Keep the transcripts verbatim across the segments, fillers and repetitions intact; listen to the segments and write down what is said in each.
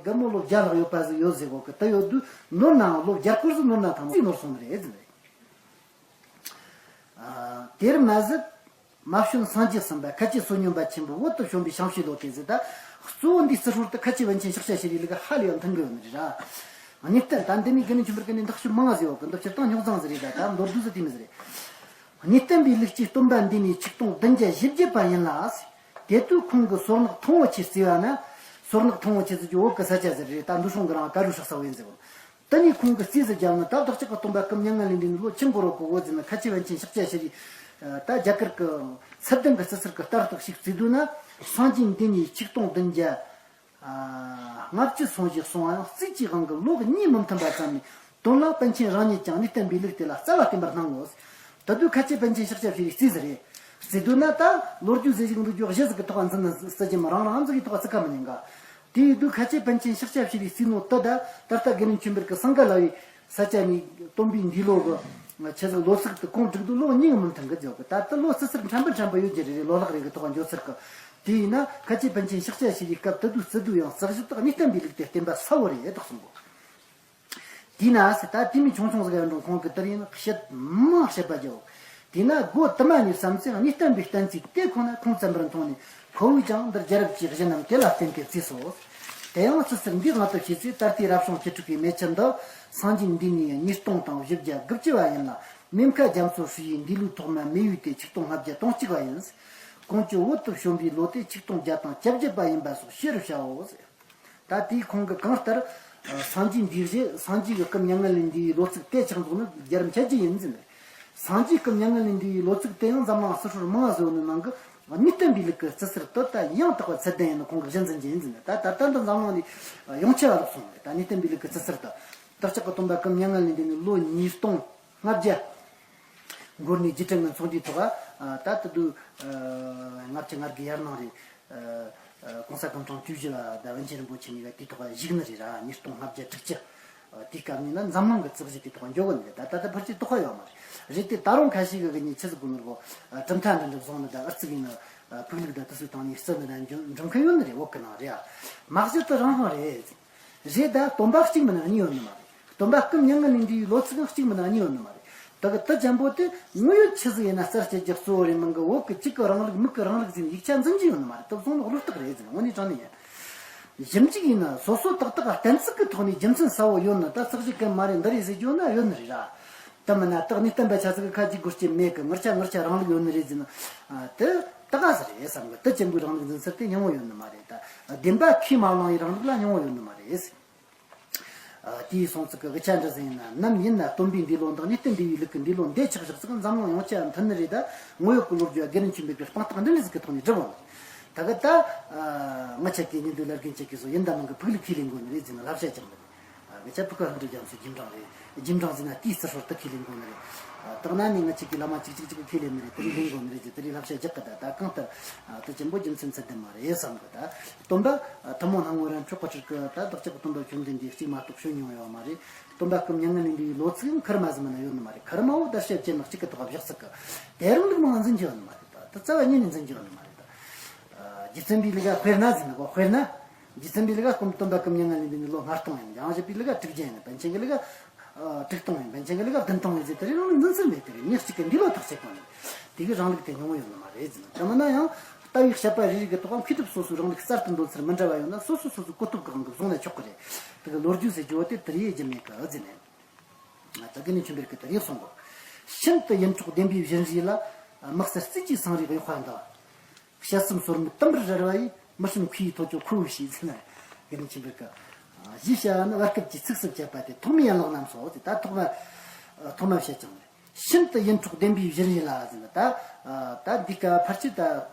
རྒན་མོ་ལོ་བརྒྱ་ལྷག་ཡོད་པ་ཟིག་ཡོད་ཟེར་གོ་གི། དེ་ཡོད་དུས་ནོར་ནའང་ལོ་བརྒྱ་སྐོར་ཟིག་ནོར་ན་ཐང་མོ་ཟིག་ནོར་སོང་ནི་རེད་ཟེར་ནི་རེད། ཨ། དེར་མ་ཟད། མ་བྱོན་སངས་རྒྱས་གསུམ་པ་ཁ་ཆེ་བསོད་སྙོམས་པ་ཆེན་པོ་བོད་དུ་བྱོན་པའི་བྱང་ཕྱི་ལོ་སྟེ་ཟེར། ད་གཙོ་བོ་འདིའི་རྩི་སྲོལ་དུ་ཁ་ཆེ་པཎ་ཆེན་ཤཱཀྱ་ཤྲཱི་ལུགས་ཧ་ལས་ཡང་མཐུན་གི་ཡོད་ནི་རེད་ར། གནས་བརྟན་ད་འདི་ནས་དགེ་འདུན་ཆོས་འཕེལ་གི་ནས་འདི་ཤུ་མང་ཟེར་བ་གི་འདི་སྤྱིར་བཏང་རྙོག་འཛིང་ཟིག་རེད། ད་ད་མདོར་བསྡུས་སུ་དེ་མི་ཟེར། གནས་བརྟན་པའི་ལུགས་ཀྱི་སྟོན་པ་འདི་ནི་ཆིག་སྟོང་བདུན་བརྒྱ་བཞི་བརྒྱད་པ་ཡིན་ལ། དེ་དུས་ཁོང་གི་སོར་ནག་ཐང་བོ་ཆེ་བརྩིས་པ་ན། སོར་ནག་ཐང་བོ་ཆེ་ཟེར་རྒྱུ་བོད་གི་ས་ཆ་ཟིག་རེད། ད་འདུ་སྲོང་གི་རང་ཀ་རུ་ཧྲག་ས་བོ་ཡིན་ཟེར་བ། དེ་ནས་ཁོང་གིས་རྩིས་སུ་བརྒྱབ་ན། ད་བདག་ཅག་གི་སྟོན་པ་སྐུ་མྱ་ངན་ལས་འདས་ནས་ལོ་ཆུ་འགོར་རོ་གི་འོ་ཟེར་ན། ཁ་ཆེ་པཎ་ཆེན་ཤཱཀྱ་ཤྲཱི། ད་རྒྱ་གར་གི་ཚད་ལྡན་གྱི་རྩི་སྲོལ་གྱི་ལྟར་དག་ཞིག་བརྩིས་དུས་ན། སངས་རྒྱས་འདས་ནས་ཆིག་སྟོང་བདུན་བརྒྱ་ལྔ་བཅུ་སོང་ཞིག་སོང་བ་ཡང་རྩིས་ཀྱི་དབང་གིས་ལོ་གཉིས་མི་མཐུན་པ་ཙམ་ནས། དོན་ལ་པཎ་ཆེན་རང་ཉིད་ཀྱང་གནས་བརྟན་པའི་ལུགས་དེ་ལ་རྩ་བ་བརྟན་པར་སྣང་ངོ་། ད་དུང་ཁ་ཆེ་པཎ་ཆེན་ཤཱཀྱ་ཤྲཱི་རྩིས་ཟིག་རེད། རྩིས་དུས་ན་ད་ལོ་རྒྱུས་ཟེར་ཞིག་འདུག་རྒྱུ་གཞི་ཟིག་གི་ཐོག་འཛིན་ན་ཟེར་རྒྱུ་མ་རང་རང་ཟིག་གི་ཐོག་ཚིག་ཁ་མི་ཉན་ག། དེ་ཡིན་དུས་ཁ་ཆེ་པཎ་ཆེན་ཤཱཀྱ་ཤྲཱི་རྩིས་ནོ་དེ་ད་ད་ལྟ་དགེ་འདུན་ཆོས་འཕེལ་གི་སིངྒ་ལ་བའི་ས་ཆ་ནས་སྟོན་པའི་འདས་ལོ་གི་ཆི་ཟིག་ལོ་ཚིགས་དེ་ཁོང་བསྒྲིགས་དུས་ལོ་གཉིས་མི་མཐུན་གི་ཟེར་གི། ད་ལྟ་ལོ་རྩི་སར་འཕྲན་པ་འཕྲན་པ་ཡོད་རྒྱུ་རེད། རེད། ལོ་ལྷག་རེ་གི་ཐོག་འགྱོ་ཚར་གི། དེ་ཡིན་ན་ཁ་ཆེ་པཎ་ཆེན་ཤཱཀྱ་ཤྲཱི་སྐབས་དེ་དུས་རྩི་དུས་ཡང་རྩི་གཞི་དག་གནས་བརྟན་པའི་ལུགས་དེ་བརྟན་པ་གསལ་བོ་རེད་དག་གསུང་གོ། དེས་ན་ཟེར། ད་དེ་མི་ཆུང་ཆུང་ཟིག་ཡང་འགྲོ་ཁོང་གིས་དེར་ཡང་བཤད་མང་བཤད་པ་བརྒྱབ། དེས་ན་སྒོ་དུ་མ་ནས་བསམ་ཚེ་གནས་བརྟན་པའི་བསྟན་རྩིས་དེ་ཁོ་ན་ཁུངས་བཙན་པར་མཐོང་ནས། ཁོ་བོས་ཀྱང་འདིར་རྒྱལ་རབས་ཀྱི་གཞི་རྣམས་དེ་ལ་བརྟེན་ཏེ་བརྩིས་སོ། དེ་ཡང་རྩི་སར་འདི་སྔ་དུ་བཤད་ཚེ། ད་ལྟའི་རབ་བྱུང་བཅུ་དྲུག་པའི་མེ་ཆུ་འདི་སངས་རྒྱས་འདས་ནས་ཉིས་སྟོང་དང་བཞི་བརྒྱ་དགུ་བཅུ་བ་ཡིན་ལ། མེ་མཁའ་རྒྱ་མཚོ་ཧྲི་ཡི་འདས་ལོའི་ཐོག་མ་མེ་ཡོས་ཏེ་ཆིག་སྟོང་ལྔ་བརྒྱ་དོན་གཅིག་པ་ཡིན། ཀོང་ཇོ་བོད་དུ་བྱོན་པའི་ལོ་དེ་ཆིག་སྟོང་བརྒྱ་དང་བཅོ་བརྒྱད་པ་ཡིན་པ་སོགས་ཤེས་རུ་བྱའོ་ཟེར། ད་དེའི་ཁོང་གིས་གང་ལྟར། ཨ། སངས་རྒྱས་འདས་རྗེས་སངས་རྒྱས་ཀྱི་སྐུ་མྱ་ངན་ལས་འདས་པའི་ལོ་ཚིགས་དེ་ཆགས་འདུག་ནི་རྒྱལ་རབས་འཆད་རྒྱུ་ཡིན་ཟེར་ནས། སངས་རྒྱས་སྐུ་མྱ་ངན་ལས་འདས་པའི་ལོ་ཚིགས་དེ་ཡང་འཛམ་གླིང་རྩི་སྲོལ་མང་ང་བཟོས་ནི་ནང་གི་གནས་བརྟན་པའི་ལུགས་ཀྱི་རྩི་སར་དོད་ད་ཡང་དག་པ་ཚད་ལྡན་ཡིན་ནི་ཁོང་གིས་གཞི་འཛིན་རྒྱུ་ཡིན་ཟེར་ནས། ད་ད་ལྟ་འདི་འཛམ་གླིང་ནས་ཡོངས་ཁྱབ་ལ་ལོག་སོང་བས། ད་གནས་བརྟན་པའི་ལུགས་ཀྱི་རྩི་སར་དུ་བདག་ཅག་གི་སྟོན་པ་སྐུ་མྱ་ངན་ལས་འདས་ནས་ལོ་ཉིས་སྟོང་ལྔ་བརྒྱ་འགོར་ནས་རྗེས་དྲན་གྱི་ཚོགས་འདུའི་ཐོག་ཨ། ད་དེ་དུས་ལྔ་བཅུ་ང་དགུའི་ཡར་ལངས་རེད། ཨ། ཨ། ༸གོང་ས་༸སྐྱབས་མགོན་ཆེན་པོ་མཆོག་གིས་དབོན་སྤྱན་རིན་པོ་ཆེ་གཉིས་ཀ་དེའི་ཐོག་བཞུགས་ནི་རེད་ར། ཉིས་སྟོང་ལྔ་བརྒྱ་དྲུག་ཅུ། ཨ། དེའི་སྐབས་ནས་ན་འཛམ་གླིང་གི་རྩི་གཞི་དེའི་ཐོག་འགྱོ་གི་ནི་རེད། ད་ད་ལྟ་ཕལ་ཆེར་རྟོགས་པ་ཡོད་མ་རེད། རེད་དེ་ད་རུང་ཁ་ཤས་ཀྱིས་གི་ཉིན་ཆི་ཟིག་གོ་ནོར་གོ། ཨ། གྲུབ་མཐའ་འདི་འདྲ་བཟུང་ནི་ད་ཨར་ཙི་གི་ནི། ཨ། ཕུག་ལུགས་ད་དེ་ཚོའི་སྟེང་ནས་རྩི་ནི་ད་འགྲུབ་མཁན་ཡོད་ནི་རེད། བོད་གི་ནང་རེད་ཨ། མ་གཞི་དེ་རང་དབང་རེད། རེད་ད་སྟོན་པ་གཅིག་མིན་ན་གཉིས་ཡོད་ནི་མ་རེད། སྟོན་པ་སྐུ་མྱ་ངན་ལས་འདས་པའི་ལོ་ཚིགས་ཡང་གཅིག་མིན་ན་གཉིས་ཡོད་ནི་མ་རེད། ད་གི་དེ་ཅན་པོ་དེ་དངོས་ཡོད་ཆི་ཟིག་ཡིན་ན་རྩད་བཅད་རྒྱུ་གཙོ་བོ་རེད་མིན་གི། བོད་གི་གཅིག་གི་རིང་ལུགས་མིག་གི་རིང་ལུགས་ཟེར་ནས་ཡིག་ཆ་འཛིན་རྒྱུ་ཡོད་ནི་མ་རེད། དེ་བཟུང་ནི་བློ་རྟགས་རེད་ཟེར་ནས་དངོས་གནས་དྲང་གནས་ཡིན། ཞིབ་འཇུག་ཡིན་ན་སོ་སོ་ཏག་ཏག་གཏན་ཚིགས་ཀྱི་ཐོག་ནས་རྒྱུ་མཚན་གསལ་བོ་ཡོད་ན་ད་རྩི་གཞི་གན་མ་རེད་འདི་རེད་ཟེར་རྒྱུ་ཡོད་ན་ཡོད་ནི་རེད་ར། དེ་མིན་ན་ད་གནས་བརྟན་པ་ཆ་ཚང་གི་ཁ་ཅིག་དགོས་རྒྱུ་མེད་གི། ངེད་ཆ་ངེད་ཆ་རིང་ལུགས་ཡོད་ནི་རེད་ཟེར་ན། ཨ། དེ་ད་ག་ཟེ་རེད་བསམ་གི། དེ་ཅན་པོའི་རིང་ལུགས་འཛིན་ཚུལ་དེ་སྙིང་བོ་ཡོད་ནི་མ་རེད་ད། བདེན་པ་ཁས་མ་བླངས་པའི་རིང་ལུགས་ལ་སྙིང་བོ་ཡོད་ནི་མ་རེད། ཨ། དེའི་སོང་ཚིག་གི་དབུ་ཆ་འདྲ་ཟིག་ཡིན་ན། ནམ་ཡིན་ན་སྟོན་པའི་འདས་ལོ་འདི་གནས་བརྟན་འདས་པའི་ལུགས་ཀྱི་འདས་ལོ་འདི་ཆགས་བཞག་ཚིག་འཛམ་གླིང་ཡོངས་ཁྱབ་མཐུན་ནི་རེད་ད། དངོས་ཡོད་ཀྱི་ལོ་རྒྱུས་དགེ་འདུན་ཆོས་འཕེལ་པའི་དཔང་རྟགས་འདི་འདྲ་ཟིག་གི་ཐོག་ནས་བསྒྲུབས་འོང་། ད་གི་ད། ཨ། ང་ཆ་གི་ཉིན་དུ་ལར་རྒན་ཆ་གི་སོ་ཡིན་ད་མིན་གི་ཕུག་ལུགས་ཁས་ལེན་དགོས་ནི་རེད་ཟེར་ན་བསླབ་བྱ་རྒྱག་ནི་རེད། ཨ། ང་ཆ་ཕུག་གི་ཧང་ཏུ་རྒྱ་མཚོ་རྒྱུན་གྲང་རེད། རྒྱུན་གྲང་ཟེར་ན་དེའི་རྩི་སྲོལ་དུ་ཁས་ལེན་དགོས་ནི་རེད། ཨ། དག་ན་ནི་ང་ཆ་གི་བླ་མ་གཅིག་གཅིག་གཅིག་གི་ཁས་ལེན་ནི་རེད། དེ་རིགས་ལེན་དགོས་ནི་རེད་ཟེར། དེ་རིགས་བསླབ་བྱ་རྒྱག་གི། ད་ད་གང་ལྟར། ཨ། དེ་ཅན་པོ་རྒྱུ་མཚན་ཚད་ལྡན་མ་རེད་བསམ་གི། ད་སྟོན་པ། ཨ། ཐུན་མོང་སྣང་ངོ་ར་མཆོག་གི་ཕྲུ་གུ་ད་བདག་ཅག་གི་སྟོན་པ་བཅོམ་ལྡན་འདས་གཅིག་མ་གཏོགས་བྱོན་མྱོང་ཡོད་མ་རེད། སྟོན་པ་སྐུ་མྱ་ངན་ལས་འདས་པའི་ལོ་ཚིགས་ཡང་ཁེར་མ་ཟིག་མིན་ན་ཡོད་ནི་མ་རེད། ཁེར་མ་བོ་བརྡ་དཔྱད་བྱས་ན་གཅིག་གི་ཐོག་བཞག་ཚིག་གི། དེ་རིང་ལུགས་མང་འཛིན་གྱི་ཡོད་ནི་མ་རེད། ད་ད་རྩ་བ་ཉིད་ནས་འཛིན་གྱི་ཡོད་ནི་མ་རེད་ད། ཨ། རྗེ་བཙུན་པའི་ལུགས་ཀ་དཔེར་ན་ཟེར་ན་གོ། དཔེར་ན། རྗེ་བཙུན་པའི་ལུགས་ཀ་སྟོན་པ་སྐུ་མྱ་ངན་ལས་འདས་ནས་ལོ་ལྔ་སྟོང་ཡིན། ཡང་རྗེ་པའི་ལུགས་ཀ་དྲུག་བརྒྱ་ཡིན། པཎ་ཆེན་གྱི་ལུགས་ཀ། ཨ། དྲུག་སྟོང་ཡིན། པཎ་ཆེན་གྱི་ལུགས་ཀ་བདུན་སྟོང་ཡིན་ཟེར། དེ་རིང་ལུགས་འཛིན་ཚུལ་མེད། དེ་རིང་ཉིན་གཅིག་གི་འདས་ལོ་ཐག་བཅད་གོ་ནས། དེ་གི་རིང་ལུགས་དེ་སྙིང་བོ་ཡོད་ནི་མ་རེད་ཟེར་ན། དེ་མིན་ན་ཡང་ལྟ་བའི་དཔྱད་པ་རེ་རེ་གི་ཐོག་མཁས་གྲུབ་སོ་སོའི་རིང་ལུགས་གསར་དུ་འདོན་ཚུལ་མི་འདྲ་བ་ཡོད་ན་སོ་སོ་སོ་སོའི་གོ་སྟོབས་ཀྱི་དབང་གིས་བཟུང་ན་ཆོག་གི་རེད། དེ་གི་ལོ་རྒྱུས་ཟེར་རྒྱུ་བོ་དེ་དེ་རེད་རྒྱུ་མེད་གི་ཟེར་ནས། ད་དགེ་འདུན་ཆོས་འཕེལ་གྱིས་དེ་རེད་གསུང་གོ། ཤིན་ཏུ་ཡིད་འཕྲོག་བདེན་པའི་བཞིན་རས་ལ། དམིགས་བསལ་རྩིས་ཀྱི་སེང་རིས་གཡོགས་པ་འདི། དཔྱད་གསུམ་སོར་མོས་བསྟིམ་པར་རལ་བ་ཡིས། མི་སྲུན་ཁོ་བོས་ཐོ་ཅོ་ཁོ་བོས་ཤེས་ཟེར་ན། དགེ་འདུན་ཆོས་འཕེལ་གྱིས། ཞེས་བྱ་བ་ནི་བར་སྐབས་ཀྱི་ཚིགས་སུ་བཅད་པ་སྟེ་ཐོག་མའི་ཡན་ལག་རྣམས་སོ་ཟེར། ད་ཐོག་མ། ཐོག་མ་བཤད་ཀྱང་ནི། ཤིན་ཏུ་ཡིད་འཕྲོག་བདེན་པའི་བཞིན་རས་ལ་ཟེར་ན། ད། ད་འདི་ཀ་ཕལ་ཆེར་ད་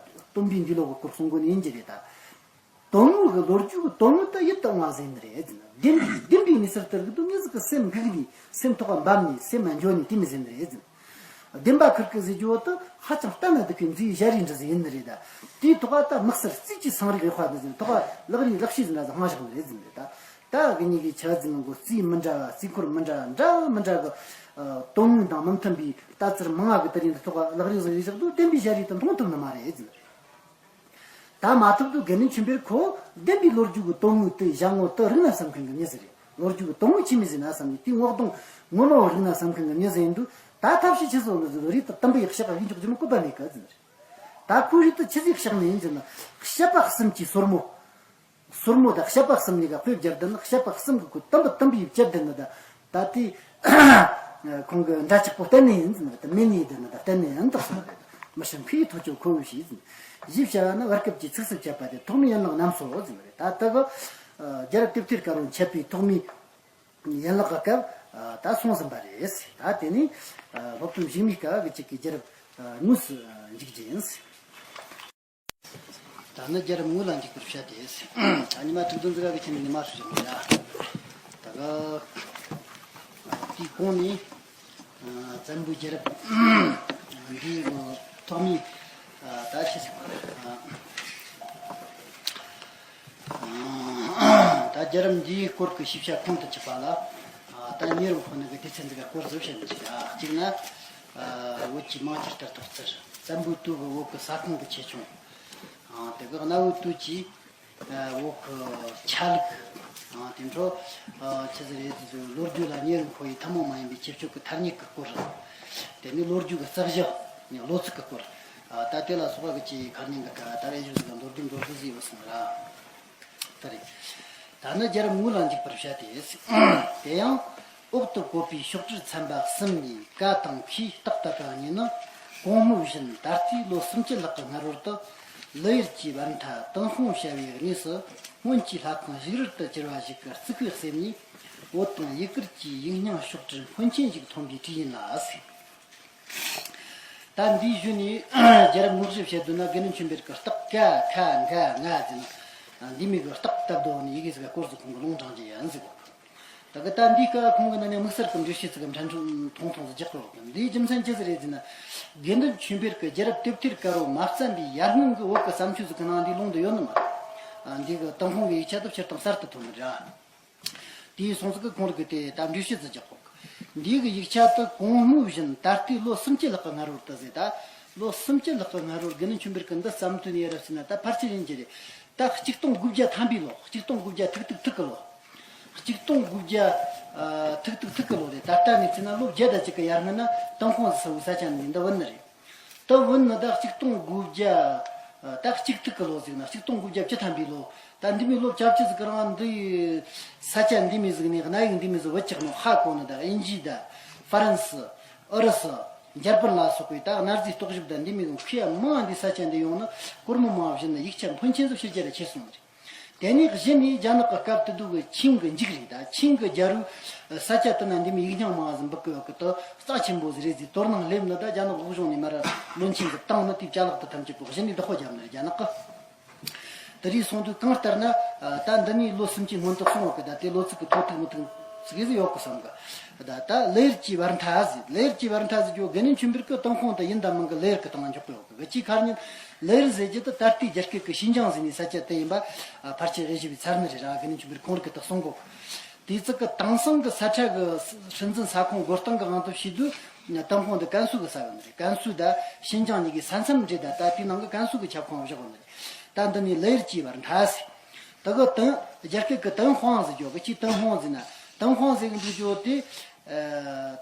སྟོན་པའི་འདས་ལོ་གི་སྐོར་གསུང་གོ་ནི་ཡིན་གྱི་རེད་ད། དོན་དངོས་ཀྱི་ལོ་རྒྱུས་ཀྱི་དོན་དངོས་དེ་ཡིད་དུ་འོང་བ་ཟེར་ནི་རེད་ཟེར་ན། བདེན་པའི་བདེན་པའི་གནས་ཚུལ་དེ་རིག་དུས་མྱི་ཟིག་གི་སེམས་འགུག་ནས་སེམས་ཐོག་འབབ་ནས་སེམས་འགྱོ་ནས་དེ་མོ་ཟེར་ནི་རེད་ཟེར་ན། བདེན་པ་ཁུར་གི་ཟེར་རྒྱུ་བོ་དེ་ཧ་ཅང་ལྟ་ན་སྡུག་གི་མཛེས་པའི་ཞལ་རས་འདྲ་ཟིག་ཡིན་ནི་རེད་ད། དེའི་ཐོག་ལ་ད་དམིགས་བསལ་རྩིས་ཀྱི་སེང་རས་གཡོགས་པ་འདི་ཟེར་ན། ཐོག་ལ་ལག་རིས་ལག་ཤེས་ཟེར་ན་ཟིག་དབང་བཞག་ནི་རེད་ཟེར་ནི་རེད་ད། ད་གི་ཉིད་ཀྱི་ཆ་ཟིག་གི་རྩིས་མི་འདྲ་བ། རྩིས་འཁོར་མི་འདྲ་བ། འདྲ་མི་འདྲ་གི། ཨ། དོན་དངོས་དང་མི་མཐུན་པའི་ལྟ་ཚུལ་མང་ང་གི་དེ་རིང་འདི་ཐོག་ལ་ལག་རིས་ཟིག་རིས་བཞག་དུས་བདེན་པའི་ཞལ་རས་དེ་མཐོང་ཐུབ་ནི་མ་རེད་ཟེར་ནི་རེད། ད་མ་ཐུབ་དུས་དགེ་འདུན་ཆོས་འཕེལ་ཁོ་བདེན་པའི་ལོ་རྒྱུས་ཀྱི་དོན་དངོས་དེ་བཞག་ངོ་དེ་རིག་ན་བསམ་མཁན་གྱི་མྱི་ཟིག་རེད། ལོ་རྒྱུས་ཀྱི་དོན་དངོས་ཆི་མོ་ཟིག་ན་བསམ་ནས་དེའི་ངོ་གདོང་ངོ་མ་བོ་རིག་ན་བསམ་མཁན་གྱི་མྱི་ཟིག་ཡིན་དུས། ད་ཐབས་ཤེས་ཆི་ཟིག་ལ་ཟིག་རེད། ད་དམ་པའི་ཕྱག་གི་འཇོག་རྒྱུ་མོ་བཀོད་པ་མེད་གི་ཟིན་རེད། ད་ཁོའི་རིགས་དེ་ཆི་ཟིག་ཕྱག་ནས་ཡིན་ཟེར་ན། བཤད་པ་གསུམ་གྱི་སོར་མོ། སོར་མོ་དང་བཤད་པ་གསུམ་གཉིས་ཀ་དཔེ་སྦྱར་བསྡད་ན། བཤད་པ་གསུམ་གྱི་ཁོ་དམ་པ་དམ་པའི་བཅད་བསྡད་ན། ད་ད་དེ་ཁོང་གི་འདྲ་ཆགས་པོ་གཏན་ནས་ཡིན་ཟེར་ན། ད་མེད་ནས་བསྡད་ན་ད་གཏན་ནས་ཡིན་དག་སོང་རེད། མི་ཤི་མཁན་གྱི་ཐོ་ཅོ་ཁོ་བོས་ཤེས་ཟིན། ཞེས་བྱ་བ་ནི་བར་སྐབས་ཀྱི་ཚིགས་སུ་བཅད་པ་དེ་ཐོག་མའི་ཡན་ལག་རྣམས་སོ་ཟེར་བ་རེད། ད་ལྟ་གི་རྒྱལ་རབས་དེབ་ཐེར་དཀར་པོ་འཆད་པའི་ཐོག་མའི་ཡན་ལག་གི་སྐབས་ད་སོང་ཟིན་པ་རེད། ད་དེ་ནས་སློབ་སྟོན་གཞུག་མའི་སྐབས་ཀྱི་གཅིག་གི་རྒྱལ་རབས་དངོས་སུ་འཇུག་རྒྱུ་ཡིན། ད་ནི་རྒྱལ་རབས་དངོས་ལ་འཇུག་པར་བྱ་སྟེ། ད་ཉི་མ་དྲུག་བདུན་ཙམ་གི་ཆེད་ནས་ཉི་མ་སུ་བྱུང་ཡ། ད་ག་དེའི་གོང་ནས་བཙན་པོའི་རྒྱལ་རབས་འདིའི་ཐོག་མའི་ད་ཆི་ཟིག་ད་རྒྱལ་རབས་འདིའི་སྐོར་གྱི་ཤེས་བྱ་ཁོང་དུ་ཆུད་པ་ལ། ད་ཉེ་རབས་ཁོ་ན་གི་སྡེ་ཚན་འདི་ག་སྐོར་ཟིག་བཤད་ན་ཆི་ཡ། གཅིག་ན། བོད་ཀྱི་མང་ཆེ་ལྟར་དུ་སྤྱིར་བཙན་པོའི་དུས་ཀྱི་བོད་ཀྱི་ས་ཁོངས་ཀྱི་ཆེ་ཆུང་། དེ་ག་གནའ་བོའི་དུས་ཀྱི་བོད་ཀྱི་ཆ་ལུགས། དེ་འཕྲོ་ཆི་ཟིག་རེད་ཟེར་དུས། ལོ་རྒྱུས་ལ་ཉེ་རུ་མཁོ་བའི་ཐུན་མོང་མ་ཡིན་པའི་ཁྱད་ཆོས་ཀྱི་ཐ་སྙད་ཀྱི་སྐོར། དེ་ནས་ལོ་རྒྱུས་ཀྱི་རྩ་བཞག་ལོ་ཚིགས་ཀྱི་སྐོར། ད་དེ་ལ་སོགས་པ་གི་ཆེས་ཁ་ཉིན་གི་ད་རེ་ཞིག་ཟིག་ལོ་རྒྱུས་འགྲོ་རྒྱུ་ཟིག་ཡོད་སོང་ར། ད་རེད། ད་ནི་རྒྱལ་རབས་དངོས་ལ་འཇུག་པར་བྱ་སྟེ། དེ་ཡང་འོག་ཏུ་བཀོད་པའི་ཕྱོགས་བྲལ་ཚན་པ་གསུམ་ནས་ཀ་དང་ཁའི་རྟགས་བཏབ་པ་གཉིས་ནི། གོང་སྨོས་བཞིན་ད་ལྟའི་ལོ་སུམ་ཅུ་ལྷག་གི་སྔ་རོལ་དུ་ལི་ཡུལ་གྱི་བར་མཐའ་ཏུན་ཧོང་བྱ་བའི་གནས་སུ་སྔོན་གྱི་ལྷ་ཁང་བཞུགས་རོལ་དུ་གྱུར་པ་ཞིག་གི་རྩིག་པའི་གསེབ་ནས་བོད་དང་ཡུ་གུར་གྱི་ཡིག་རྙིང་ཕྱོགས་བྲལ་མཁན་ཆེན་ཞིག་ཐོན་པའི་བྲིས་ཡིན་ལ་ཟེར། ད་འདིའི་གཞུག་ནས་རྒྱལ་རབས་དངོས་གཞི་བཤད་དོན་ན། དགེ་འདུན་ཆོས་འཕེལ་གྱི་རྟགས་ཀ་ཁ་ག་ང་ཟེར་ན། འདི་མོ་གི་རྟགས་བཏབ་དོ་ནི་ཡི་གེ་ཟིག་ག་སྐོར་ཟིག་ཁོང་གི་ལུང་དྲངས་ཀྱི་ཡིན་ཟིག་གོ། ད་གི་ད་འདིའི་སྐབས་ཁོང་གི་ནང་ནས་དམིགས་བསལ་གྱི་འགྲེལ་བཤད་ཟིག་གི་ཕྲན་བུ་ཐུང་ཐུང་ཟིག་རྒྱག་གི་ཡོད་གི། འདིའི་རྒྱུ་མཚན་ཅི་ཟིག་རེད་ཟེར་ན། དགེ་འདུན་ཆོས་འཕེལ་གྱི་རྒྱལ་རབས་དེབ་ཐེར་དཀར་པོ་མ་བརྩམས་པའི་ཡར་སྔོན་གྱི་བོད་ཀྱི་བརྩམས་ཆོས་ཟིག་གི་ནང་འདིའི་ལུང་འདི་ཡོད་ནི་མ་རེད། འདི་གི་ཏུན་ཧོང་གི་ཡིག་ཆ་དེ་སྤྱིར་བཏང་གསར་དུ་ཐོན་ནི་རེད། དེའི་སོང་ཙང་གི་ཁོང་རང་གིས་དེ་ད་འགྲེལ་བཤད་ཟིག་རྒྱག་གོ། འདི་གི་ཡིག་ཆ་དེ་གོང་སྨོས་བཞིན་ད་ལྟའི་ལོ་སུམ་ཅུ་ལྷག་གི་སྔ་རོལ་དུ་ཟེར། ད་ལོ་སུམ་ཅུ་ལྷག་གི་སྔ་རོལ་དགེ་འདུན་ཆོས་འཕེལ་གྱིས་འདི་བརྩམས་དུས་ནས་རབ་བྱས་ན་ད་ཕལ་ཆེར་ཡིན་གྱི་རེད། ད་ཆིག་སྟོང་དགུ་བརྒྱ་ཐམ་པའི་ལོ། ཆིག་སྟོང་དགུ་བརྒྱ་ཐིག་ཐིག་ཐིག་གི་ལོ། ཆིག་སྟོང་དགུ་བརྒྱ་ཨ་ཐིག་ཐིག་ཐིག་གི་ལོ་རེད། ད་ལྟ་ནས་བརྩིས་ན་ལོ་བརྒྱད་དང་གཅིག་གི་ཡར་སྔོན་ན་ཏུན་ཧོང་ཟེར་བའི་ས་ཆ་ནས་འདི་བུད་ནི་རེད། ད་བུད་ནི་ད་ཆིག་སྟོང་དགུ་བརྒྱ་ཨ་ད་གཅིག་ཐིག་གི་ལོ་ཟིག་ན། ཆིག་སྟོང་དགུ་བརྒྱ་བཅུ་ཐམ་པའི་ལོ། ད་འདི་མོ་ལོ་བརྒྱད་ཅུ་ཟིག་གི་རིང་འདི་ས་ཆ་འདི་མོ་ཟིག་ནས་གནའ་ཡིག་འདི་མོ་ཟིག་བུད་ཆགས་ནོ་ཧ་གོ་ནི། ད་དབྱིན་ཇི་ད་ཧྥ་རན་སི། ཨུ་རུ་སུ། འཇར་པན་ལ་སོགས་པའི་ད་གནའ་རྫས་རྟོག་ཞིབ་དང་འདི་མོ་གི་མཁས་པ་མང་འདི་ས་ཆ་འདི་ཡོང་ནི་སྒོར་མོ་མང་བ་བཞིན་ནི་ཡིག་ཆ་ཕོན་ཆེན་ཟིག་ཕྱི་རྒྱལ་ལ་ཁྱེར་སོང་ནི་རེད། དེ་ནས་གཞི་ནས་རྒྱ་ནག་གི་སྐབས་དེ་དུས་ཀྱི་ཆིང་གི་མཇུག་རེད། ད་ཆིང་གི་རྒྱལ་པོའི་ས་ཆ་དེ་ན་འདི་མོ་ཡིག་རྙིང་མང་ཟིག་འབུད་གི་ཡོད་གི། དེ་རྩ་ཆེན་པོ་ཟིག་རེད་ཟེར་དོ་སྣང་སླེབས་ནི། ད་རྒྱ་ནག་དབུས་གཞུང་ནས་མར་བློན་ཆེན་གྱིས་བཏང་ནི། དེའི་ཅ་ལག་དེ་ཐམས་ཅད་པོ་གཞི་ནས་བདག་པོ་བརྒྱབ་ནི་རེད་རྒྱ་ནག་གིས། དེ་རིགས་སོང་དུས་གང་ལྟར་ན་ད་འདི་ནས་ལོ་སུམ་ཅུ་སྔོན་དུ་སོང་བ་གི། ད་དེ་ལོ་ཚིགས་གི་ཐོ་ཐུག་མི་ཐུག་ཟིག་ཟིག་ཡོད་གི་བསམ་གི། ད་ད་ལི་ཡུལ་གྱི་བར་མཐའ་ཟེར། ལི་ཡུལ་གྱི་བར་མཐའ་ཟེར་རྒྱུ་དགེ་འདུན་ཆོས་འཕེལ་གྱིས་ཏུན་ཧོང་དུ་ཡིན་དང་མིན་གི་ལི་ཡུལ་གི་སྟེང་འཇོག་གི་ཡོད་གི། གཅིག་ཁ་ཉིན་ལི་ཡུལ་ཟེར་རྒྱུ་དེ་ད་ལྟའི་རྒྱ་སྐད་ཀྱི་ཤིན་ཅང་ཟེར་ནི་ས་ཆ་དེ་ཡིན་པ་ཕལ་ཆེར་དབྱེ་ཞིབ་པའི་ཚར་ནི་རེད་ར། དགེ་འདུན་ཆོས་འཕེལ་ཁོང་རང་གིས་ད་གསུང་གོ། དེ་ཙི་གི་དེང་སང་གི་ས་ཁྲ་གི་སྲིད་འཛིན་ས་ཁོངས་བགོ་སྟངས་གི་དབང་དུ་བྱས་དུས་ཏུན་ཧོང་དེ་ཀན་སུའུ་གི་ས་ཡོད་ནི་རེད། ཀན་སུའུ་ད་ཤིན་ཅང་གཉིས་ཀའི་ས་མཚམས་རེད། ད་ད་དེའི་ནང་གི་ཀན་སུའུ་གི་ཁྱབ་ཁོངས་བཞག་ཡོད་ནི་རེད། ད་འདི་ནས་ལི་ཡུལ་གྱི་བར་མཐའ་ཟེར། ད་གི་ཏུན་རྒྱ་སྐད་ཀྱི་ཏུན་ཧོང་ཟེར་རྒྱུ་གི། ཅི་ཏུན་ཧོང་ཟེར་ན། ཏུན་ཧོང་ཟེར་གི་འདུག་རྒྱུ་དེ།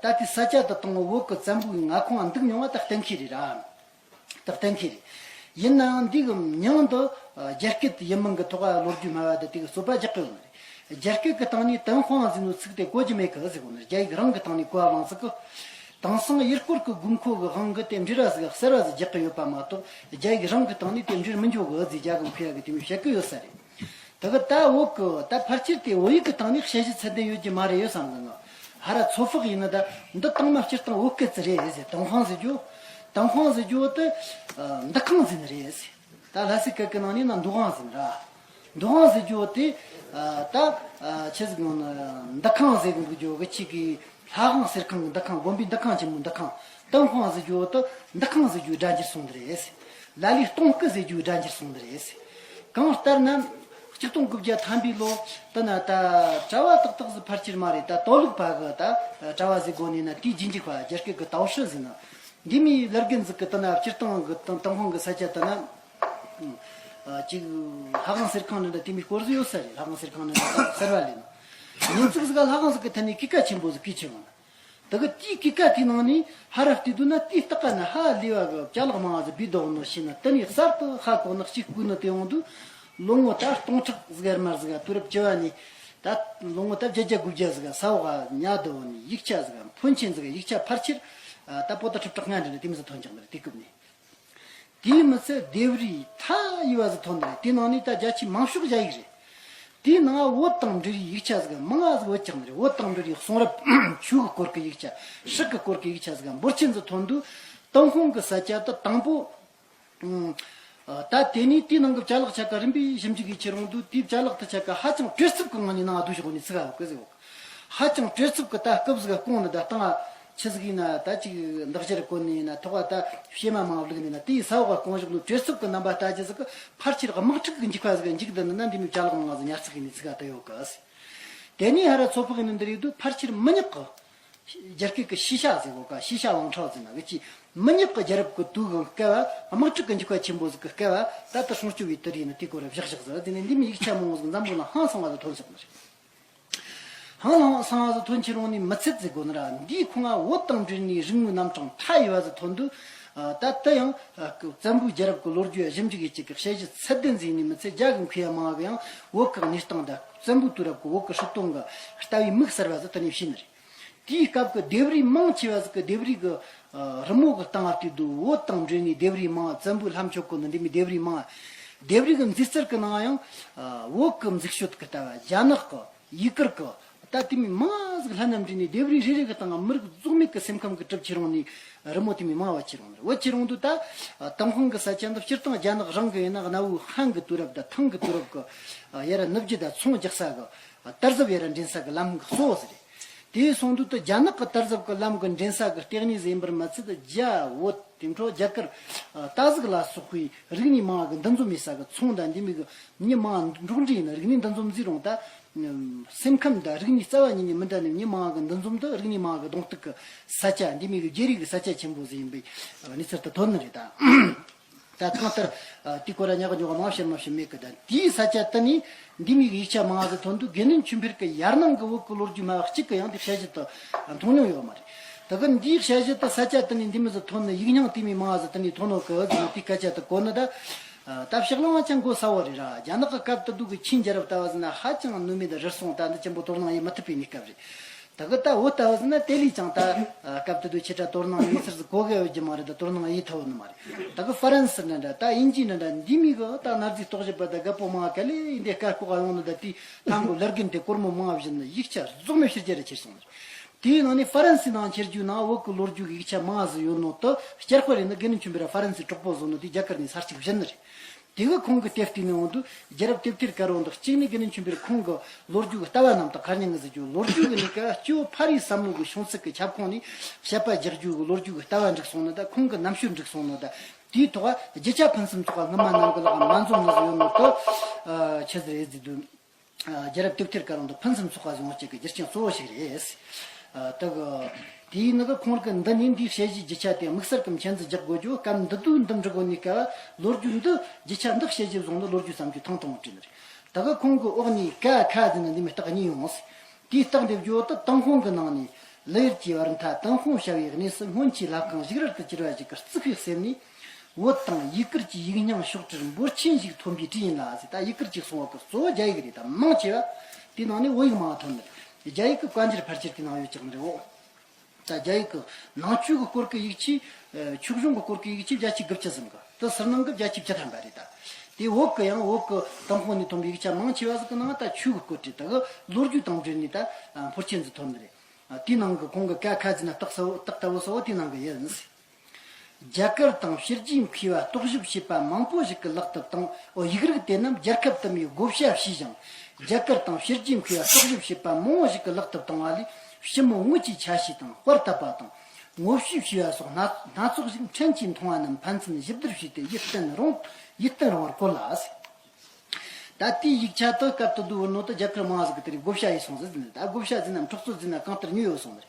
ད་དེ་ས་ཆ་དེ་དང་བོད་ཀྱི་བཙན་པོའི་མངའ་ཁོངས་འདུག་མྱོང་བ་ད་གཏན་འཁེལ་རེད་ར། ད་གཏན་འཁེལ་རེད། ཡིན་ནའང་འདི་གི་མྱིང་དེ་རྒྱ་སྐད་དེ་ཡིན་མིན་གི་ཐོག་ལ་ལོ་རྒྱུས་སྨྲ་བ་དེ་དེ་གི་རྩོད་པ་རྒྱག་གི་ཡོད་ནི་རེད། རྒྱ་སྐད་ཀྱི་སྟེང་ནས་ཏུན་ཧོང་ཟེར་ནོ་ཚིག་དེ་གོ་རྒྱུ་མེད་གི་ཟེར་གོ་ནི་རེད། རྒྱ་ཡིག་རང་གི་སྟེང་ནས་གོ་བ་བླངས་ཚིག་གི། དེང་སང་ཡུལ་སྐོར་གྱི་དགོས་མཁོ་གི་དབང་གིས་དེ་འབྲེལ་བ་ཟིག་གསར་བ་ཟིག་རྒྱག་གི་ཡོད་པ་མ་གཏོགས། རྒྱ་ཡིག་རང་གི་སྟེང་ནས་དེ་འབྲེལ་མི་འགྱོ་གི་ཟེར་རྒྱ་གི་མཁས་པ་གིས་དེ་མོ་བཤད་གི་ཡོད་ས་རེད། དེ་གི་ད་བོད་གི་ད་ཕལ་ཆེར་དེ་བོད་ཡིག་གི་སྟེང་ནས་དཔྱད་གཞི་ཚད་ལྡན་ཡོད་ཀྱི་མ་རེད་ཡོད་བསམ་གི། ང་ཧ་ར་ཚོད་དཔག་ཡིན་ན་ད་འདི་དང་མ་སྤྱིར་བཏང་བོད་སྐད་ཙི་རེད་ཟེར། ཏུན་ཧོང་ཟེར་རྒྱུ། ཏུན་ཧོང་ཟེར་རྒྱུ་དེ་འདུ་ཁང་ཟེར་ནི་རེད་ཟེར། ད་ལྷ་སའི་སྐད་ཀྱི་ནང་ནས་ན་འདུ་ཁང་ཟེར་ནི་ར། འདུ་ཁང་ཟེར་རྒྱུ་དེ་ད་ཆི་ཟིག་ཡོང་ན། འདུ་ཁང་ཟེར་གི་འདུག་རྒྱུ་གི་ཆི་གི་ལྷ་ཁང་གསེར་ཁང་གི་འདུ་ཁང་། དགོན་པའི་འདུ་ཁང་ཆེན་མོའི་འདུ་ཁང་། ཏུན་ཧོང་ཟེར་རྒྱུ་དེ་འདུ་ཁང་ཟེར་རྒྱུའི་སྒྲ་འགྱུར་སོང་ནི་རེད། ལ་ལས་སྟོང་སྐུ་ཟེར་རྒྱུའི་སྒྲ་འགྱུར་སོང་ནི་རེད། གང་ལྟར་ན་ཆིག་སྟོང་དགུ་བརྒྱ་ཐམ་པའི་ལོ་དེ་ན་ད་གྲྭ་བ་ཏག་ཏག་ཟིག་ཕལ་ཆེར་མ་རེད། ད་ཏའོ་ལུག་པ་གི་ད་གྲྭ་བ་ཟིག་དགོས་ནི་ན། དེའི་རྗེས་འཇུག་པ་རྒྱ་སྐད་གི་ཏའོ་ཧྲི་ཟེར་ན། འདི་མོའི་ལར་རྒན་ཟིག་གིས་དེ་ན་སྤྱིར་བཏང་གི་ཏུན་ཧོང་གི་ས་ཆ་དེ་ན། ཅིག་ལྷ་ཁང་གསེར་ཁང་འདྲ་འདྲ་དེ་མོའི་སྐོར་ཟིག་ཡོད་ས་རེད། ལྷ་ཁང་གསེར་ཁང་འདྲ་འདྲ་གསར་བ་ལས་ན། ཉིན་ཅིག་ཟིག་ག་ལྷ་ཁང་ཟིག་གི་ཐད་ནས་སྐུད་ཀ་ཆེན་པོ་ཟིག་བརྐོས་ཁྱེར་ཡོང་ན། དེ་གི་དེའི་སྐུད་ཀ་དེའི་ནང་ནས་ཧར་ར་བལྟས་དུས་ན། དེའི་ལྟག་ཀ་ན་ཧ་ལས་པ་གི་ཅ་ལག་མང་ཟིག་སྦས་བསྡད་ནོ་ཤེས་ན། དེ་ནས་གསར་དུ་ཧ་གོ་ནི་གཅིག་བརྐོས་ནི་དེ་ཡོང་དུས། ལོ་ངོ་ད་སྟོང་ཕྲག་ཟིག་ཡར་མར་ཟིག་ག་དུས་རབས་བཅུ་བ་ནས། ད་ལོ་ངོ་ད་བརྒྱད་བརྒྱ་དགུ་བརྒྱ་ཟིག་ག་ས་འོག་ག་ཉལ་བསྡད་ནི་ཡིག་ཆ་ཟིག་ག་ཕོན་ཆེན་ཟིག་ག་ཡིག་ཆ་ཕལ་ཆེར་ད་པོ་ཏ་ཁྲི་ཕྲག་ལྔ་འདྲ་འདྲ་དེ་མོ་ཟིག་ཐོན་ཀྱང་ནི་རེད། དེ་སྐབས་ནས། དེའི་མི་ཚད་ལྡེབས་རིས་མཐའ་ཡས་པ་ཟིག་ཐོན་ནི་རེད། དེའི་ནང་ནས་ད་རྒྱ་ཆེའི་མང་ཤོས་ཞ་ཡིག་རེད། དེའི་ནང་བོད་དང་འབྲེལ་བའི་ཡིག་ཆ་ཟིག་མང་ང་ཟིག་བུད་ཀྱང་ནི་རེད། བོད་དང་འབྲེལ་བའི་གསུང་རབ། ཆོས་ཀྱི་སྐོར་གྱི་ཡིག་ཆ། སྲིད་ཀྱི་སྐོར་གྱི་ཡིག་ཆ་ཟིག་འབོར་ཆེན་ཟིག་ཐོན་དུས། ཏུན་ཧོང་གི་ས་ཆ་དེ་དང་པོ། ཨང་། ད་དེ་ནས་དེའི་ནང་གི་ཅ་ལག་ཆ་ག་རིམ་པས་ཞིབ་འཇུག་གིས་ཁྱེར་ཡོང་དུས། དེའི་ཅ་ལག་དེ་ཆ་ག་ཧ་ཅང་བྲེལ་འཚུབ་ཀྱི་ངང་ནས་ནང་བསྡུས་བཞག་ནས་ཚུགས་ག་ཡོད་གི་ཟེར་གོ། ཧ་ཅང་བྲེལ་འཚུབ་ཀྱི་ད་སྐབས་ཟིག་ག་བསྐུངས་ནས། ད་སྟེང་ང་ཆི་ཟིག་ཡིན་ན། ད་ཅིག་འདག་སྦྱར་གོན་ནས་ཡིན་ན། ཐོག་ག་ད་ཕྱེ་མ་མང་བླུགས་ནས་ཡིན་ན། དེའི་ས་འོག་ག་བསྐུངས་བཞག་ནོ་བྲེལ་འཚུབ་ཀྱི་རྣམ་པ་ལྟ་རྒྱུ་ཟིག་གི་ཕལ་ཆེར་དམག་འཁྲུག་གི་འཇིགས་པ་ཟིག་ག་འཇིགས་བསྡད་ནི་ན། འདི་མོའི་ཅ་ལག་མང་ང་ཟིག་ཉར་ཚགས་ཡས་ནས་ཚུགས་ག་ད་ཡོད་གི་ཟེར། དེ་ནས་ཧར་ར་ཚོ་ཕག་ཡིན་ནི་འདི་རེད་དུས། ཕལ་ཆེར་མི་ཉག་གི་རྒྱ་སྐད་ཀྱི་ཤི་ཤ་ཟེར་གོ་ག་ཤི་ཤ་ཝང་ཁྲའོ་ཟེར་ན་གི་ཅི། མི་ཉག་གི་རྒྱལ་རབས་ཀྱི་དུས་ཀྱི་སྐབས་བ། དམག་འཁྲུག་གི་འཇིགས་པ་ཆེན་པོ་ཟིག་གི་སྐབས་བ། ད་ལྟ་སྲུང་སྐྱོབ་བྱས་དེ་རེད་ནི་དེའི་སྐོར་བཞག་བཞག་ཟིག་དེ་ནས་འདི་མོའི་ཡིག་ཆ་མང་བོ་ཟིག་འཛམ་བུ་གླིང་ཧང་སང་བ་ཟིག་ཐོན་བཞག་ནི་རེད། ཧང་ལང་སང་བ་ཟིག་ཐོན་ཁྱེར་ཡོང་ནས་མི་ཚད་ཟེར་དགོས་ནི་ར། འདིའི་ཁོངས་ང་བོད་དང་འབྲེལ་ནས་རིག་དངོས་རྣམ་གྲངས་མཐའ་ཡས་པ་ཟིག་ཐོན་དུས། ད་ལྟ་ཡང་བཙན་པོའི་རྒྱལ་རབས་ཀྱི་ལོ་རྒྱུས་ཞིབ་འཇུག་ཡས་ཅིག་གི་དཔྱད་གཞི་ཚད་ལྡན་ཟིག་ནས་མི་ཚད། རྒྱ་གི་མཁས་པ་མང་བ་གིས་ཡང་བོད་ཀྱི་གནས་སྟངས་དང་བཙན་པོའི་དུས་རབས་ཀྱི་བོད་ཀྱི་སྲིད་དོན་གྱི་ལྟ་བའི་མིག་གསར་བ་ཟིག་དེ་ནས་ཕྱེས་ནི་རེད། དེའི་སྐབས་ཀྱི་ལྡེབས་རིས་མང་ཆེ་བ་ཟིག་གི། ལྡེབས་རིས་ཀྱི་རི་མོ་གི་སྟེང་ང་བལྟས་དུས། བོད་དང་འབྲེལ་ནས་ལྡེབས་རིས་མང་། བཙན་པོའི་ལྷ་མཆོད་གོ་ནི་འདི་མོའི་ལྡེབས་རིས་མང་། ལྡེབས་རིས་ཀྱི་མཛེས་རྩལ་གྱི་ནང་ཡང་བོད་ཀྱི་མཛེས་སྤྱོད་ཀྱི་ལྟ་བ། རྒྱ་ནག་གི་ཡུ་གུར་གྱི་ད་དེ་མོའི་མང་ཟིག་ལྷན་རྒྱས་འདྲེས་ནས། ལྡེབས་རིས་རེ་རེ་གི་སྟེང་ང་མི་རིགས་རྫོགས་མེད་ཀྱི་སེམས་ཁམས་ཀྱི་གྲུབ་ཁྱེར་ཡོང་ནས་རི་མོ་དེ་མོའི་མང་བ་ཁྱེར་ཡོང་ནི་རེད། བུད་ཁྱེར་ཡོང་དུས་ད་ཏུན་ཧོང་གི་ས་ཆ་འདི་སྤྱིར་བཏང་རྒྱ་ནག་རང་གི་ཡིན་ན། གནའ་བོའི་ཧན་གྱི་དུས་རབས་དང་ཐང་གི་དུས་རབས་ཀྱི་ཡར་ར་ནུབ་རྒྱུད་དང་ཚོང་རྒྱག་ས་གི་དར་ཟབ་ཡར་ར་འདྲེན་ས་གི་ལམ་གི་གཙོ་བོ་ཟིག་རེད། དེ་སོང་དུས་ད་རྒྱ་ནག་གི་དར་ཟབ་གི་ལམ་གི་འདྲེན་ས་གི་ལྟེ་གནས་ཟིག་ཡིན་པར་མ་ཚད། རྒྱ་བོད་དེ་འཕྲོ་རྒྱ་གར་ཏ་ཟིག་ལ་སོགས་པའི་རིག་གནས་མང་བ་གི་འདུ་འཛོམས་ཡས་ས་གི་ཚོང་དང་འདི་མོ་གི་མི་མང་འགྲོགས་འདྲིས་ཡས་ནི། རིག་གནས་འདུ་འཛོམས་ཟིག་རུང་ད་སེམས་ཁམས་དང་རིག་གནས་རྩ་བ་ཉིད་ནས་མི་འདྲ་ནི། མི་མང་གི་འདུ་འཛོམས་དེ་རིག་གནས་མང་གི་གདོང་གཏུག་གི་ས་ཆ། འདི་མོ་གི་བརྗེ་རེས་གི་ས་ཆ་ཆེན་པོ་ཟིག་ཡིན་པའི་གནས་ཚུལ་དེ་ཐོན་ནི་རེད་ད། ད་གང་ལྟར་དེའི་སྐོར་ལ་ཉག་གི་ཉོག་ག་མང་བཤད་མ་བཤད་མེད་གི། ད་དེའི་ས་ཆ་དེ་ནས་འདི་མོ་གི་ཡིག་ཆ་མང་ཟིག་ཐོན་དུས། དགེ་འདུན་ཆོས་འཕེལ་གི་ཡར་ནང་གི་བོད་ཀྱི་ལོ་རྒྱུས་མ་གཅིག་གི་ཡང་དེ་དཔྱད་གཞི་དེ་མཐོང་མྱོང་ཡོད་མ་རེད། ད་གི་འདིའི་དཔྱད་གཞི་དེ་ས་ཆ་དེ་ནས་འདི་མོ་ཟིག་ཐོན་ནི། ཡིག་རྙིང་དེ་མོ་མང་ཟིག་དེ་ནས་ཐོན་ནོ་གི་ཟེར་ན། དེའི་སྐད་ཆ་དེ་གོ་ནི་ད། ད་ཕྱག་ལེན་ཅང་གོ་ས་བོ་རེད་ར། རྒྱ་ནག་གི་སྐབས་དེ་དུས་གི་ཆིན་རྒྱལ་རབས་ལྟ་བུ་ཟིག་ན་ཧ་ཅང་ནུས་མེད་དང་རུལ་སུངས། ད་འདི་ཆེན་པོ་དོ་སྣང་ཡེད་མི་ཐུབ་པའི་གནས་སྐབས་རེད། ད་གི་ད་བོད་ལྟ་བུ་ཟིག་ན་དེ་ལས་ཀྱང་ད་སྐབས་དེ་དུས་ཆེ་ཕྲ་དོ་སྣང་ཡེད་ཚུལ་ཟིག་གོ་གི་ཡོད་རྒྱུ་མ་རེད། ད་དོ་སྣང་ཡེད་ཐུབ་ནི་མ་རེད། ད་གི་ཧྥ་རན་སི་འདྲ་འདྲ། ད་དབྱིན་ཇི་འདྲ་འདྲ། འདི་མོ་གི་ད་གནའ་རྫས་རྟོག་ཞིབ་པ་དང་རྒད་པོ་མང་ག་ལེ་འདི་སྐད་ལྐོག་ག་ཡོང་ནི། ད་དེའི་ཐང་གི་ལར་གིན་དེ་སྒོར་མོ་མང་བ་བྱིན་ནི། ཡིག་ཆ་རྫོགས་མེད་ཕྱི་རྒྱལ་ར་ཁྱེར་སོང་ནི། དེའི་ནང་ནས་ཧྥ་རན་སིའི་ནང་ཁྱེར་རྒྱུའི་ནང་བོད་ཀྱི་ལོ་རྒྱུས་ཀྱི་ཡིག་ཆ་མང་ཟིག་ཡོད་ནོ་དེ་བསྐྱར་དཔར་ཡས་ནི། དགེ་འདུན་ཆོས་འཕེལ་ར་ཧྥ་རན་སིའི་གྲོགས་པོ་བཟོ་ནོ་དེ་རྒྱ་གར་ནས་ས་གཅིག་བྱིན་ནི་རེད། དེ་གི་ཁོང་གིས་དེ་བལྟས་ནས་འོང་དུས། རྒྱལ་རབས་དེབ་ཐེར་དཀར་པོ་འདི་གཅིག་ནས་དགེ་འདུན་ཆོས་འཕེལ་ཁོང་གི་ལོ་རྒྱུས་ཀྱི་ལྟ་བ་རྣམས་དང་། ཁ་རྙིང་ངི་ཟེར་རྒྱུ་ལོ་རྒྱུས་ཀྱི་ནི་ཀ་སྐྱེ་བོ་ཕ་རིའི་བསམ་བློ་གི་བྱུང་ཚུལ་གྱི་ཁྱབ་ཁོངས་ནས་དཔྱད་པ་རྒྱག་རྒྱུ་གི་ལོ་རྒྱུས་ཀྱི་ལྟ་བ་འགྲིག་སོང་ནི་དང་། ཁོང་གི་རྣམ་དཔྱོད་འགྲིག་སོང་ནི་དང་། དེའི་ཐོག་རྒྱུ་ཆ་ཕུན་སུམ་ཚོགས་པ་སྔོན་མ་ནང་གི་ལག་མ་འཛོམས་ནི་ཟིག་ཡོད་ནོ་དེ་ཆི་ཟིག་རེད་ཟེར་དུས། རྒྱལ་རབས་དེབ་ཐེར་དཀར་པོ་འདི་ཕུན་སུམ་ཚོགས་པ་བཟོ་ཡས་ཀྱི་རྒྱུ་རྐྱེན་གཙོ་བོ་ཞིག་རེད། ད་གི་དེའི་ནང་གི་ཁོང་གི་འདི་ནས་འདིའི་དཔྱད་གཞིའི་རྒྱུ་ཆ་དེ་དམིགས་བསལ་གྱི་མཁྱེན་རྩིས་རྒྱག་དགོས་རྒྱུ། སྐབས་འདི་དུས་འདི་འབྲི་དགོས་ནི་སྐབས་ལོ་རྒྱུས་འདི། རྒྱུ་ཆ་འདི་དཔྱད་གཞི་བཟུང་ནི་ལོ་རྒྱུས་བསམ་རྒྱུ་ཐང་ཐང་བྲིས་ནི་རེད། ད་གི་ཁོང་གི་འོག་ནས་ཀ་ཁ་ཟེར་ན་འདི་མོ་རྟགས་གཉིས་ཡོང་། དེའི་རྟགས་འདེབས་རྒྱུ་དེ། ཏུན་ཧོང་གི་ནང་ནས་ལི་ཡུལ་གྱི་བར་མཐའ་ཏུན་ཧོང་བྱ་བའི་གནས་སུ་སྔོན་ཆད་ལྷ་ཁང་བཞུགས་རལ་དུ་གྱུར་པ་ཞིག་གི་རྩིག་པའི་གསེབ་ནས། བོད་དང་ཡུ་གུར་གྱི་ཡིག་རྙིང་ཤོག་དྲིལ་འབོར་ཆེན་ཞིག་ཐོན་པའི་གྲས་ཡིན་ལ་ཟེར། ད་ཡུ་གུར་གྱི་གསུང་བ་གི་གཙོ་བོ་རྒྱ་ཡིག་རེད། ད་མང་ཆེ་བ་དེའི་ནང་ནས་བོད་ཡིག་མང་བ་ཐོན་ནི་རེད། རྒྱ་ཡིག་གི་བཀའ་འགྱུར་ཕལ་ཆེར་དེའི་ནང་ཡོད་ཀྱང་རེད་འོ། ད་རྒྱ་ཡིག་གི་ནང་ཆོས་ཀྱི་སྐོར་གྱི་ཡིག་ཆས། ཆོས་གཞུང་གི་སྐོར་གྱི་ཡིག་ཆས་བརྒྱ་ཆའི་དགུ་བཅུ་ཟིན་གི། དེ་ཕྱི་ནང་གི་བརྒྱ་ཆའི་བཅུ་ཐམ་པ་རེད། ད་དེ་བོད་གི་ཡང་བོད་གི་ཏུན་ཧོང་ནས་ཐོན་པའི་ཡིག་ཆ་མང་ཆེ་བ་ཟིག་གི་ནང་ད་ཆོས་ཀྱི་སྐོར་བྲིས། ད་གི་ལོ་རྒྱུས་དང་འབྲེལ་ནས་ད་འབོར་ཆེན་ཟིག་ཐོན་ནི་རེད། དེའི་ནང་གི་ཁོང་གི་ཀ་ཁ་ཟེར་ན་རྟགས་གསལ་བོ། རྟགས་ལྟ་བུ་གསལ་བོ་དེའི་ནང་གི་ཡིན། རྒྱ་གར་དང་ཕྱི་རྒྱལ་མཁས་པ་རྟོག་ཞིབ་བྱེད་པ་མང་པོ་ཞིག་གི་ལག་ཏུ་བཏང་། འོ། ཡིག་རིགས་དེ་རྣམས་རྒྱལ་ཁབ་དུ་མའི་བགོ་བཤའ་བྱས་ཤིང་། རྒྱ་གར་དང་ཕྱི་རྒྱལ་མཁས་པ་རྟོག་ཞིབ་བྱེད་པ་མང་བོ་ཞིག་གི་ལག་ཏུ་བཏང་བ་ལས། ཞི་མོལ་དངོས་ཀྱི་ཆ་ཤས་དང་པར་བཏབ་པ་དང་། ངོ་བཤུས་བྱས་པ་སོགས་སྣ་སྣ་ཚོགས་ཤིག་ཕྲན་གྱིས་མཐོང་བ་རྣམས་ཕན་ཚུན་ཞིབ་བསྡུར་བྱས་ཏེ་ཡིད་བརྟན་རུང་། ཡིད་བརྟན་རུང་བར་བཀོད་ལ། ད་དེའི་ཡིག་ཆ་དེ་སྐབས་དེ་དུས་བོད་ནང་དུ་རྒྱ་གར་མང་ཟིག་གིས་དེ་རིགས་བགོ་བཤའ་ཡས་སོང་ཟིག་ཟེར་ནས། ད་བགོ་བཤའ་ཟེར་ན་འཕྲོག་རྩོད་ཟེར་ན་གང་ལྟར་ཉོས་ཡོད་སོང་ཟེར།